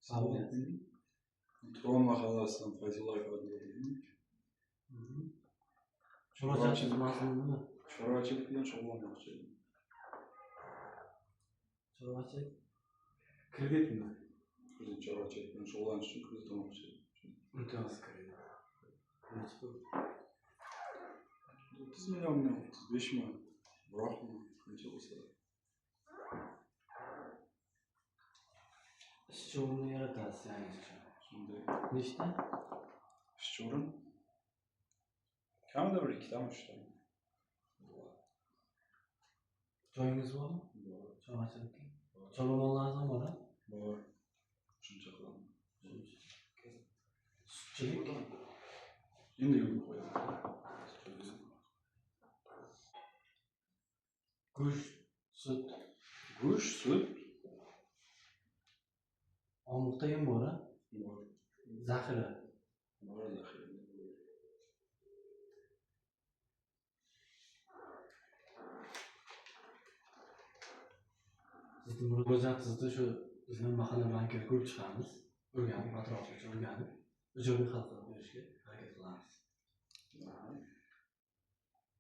Salom. Turon mahallasidan Fayzullayev Abdullayev. Murojaatingiz mazmuni nima? Chorvachilik bilan shug'ullanmoqchi edim. Chorvachilik kreditmi? O'zim chorvachilik bilan shug'ullanish uchun kredit olmoqchi edim. Imtiyoz kredit. Necha pul? 30 millionmi, 35 mi, biroqmi, qancha bo'lsa. Ishchi o'rni yaratasiz, ya'ni ishchi. Shunday. Nechta? Ishchi o'rin kamida bir ikkitami, uchtami. Joyingiz bormi? Bor. Chorvachilikka? Chorva mollaringiz ham bor, a? Bor. Shuncha qilaman. Sutchilik? Endi yo'lga qo'yaman. Go'sht, sut. Go'sht, sut. Olmiqda yem bor, a? Bor. Zaxira. Bor, zaxira. Sizni murojaatingizni shu bizni mahalla bankiga ko'rib chiqamiz. O'rganib, atroflicha o'rganib, ijobiy hal qilib berishga harakat qilamiz.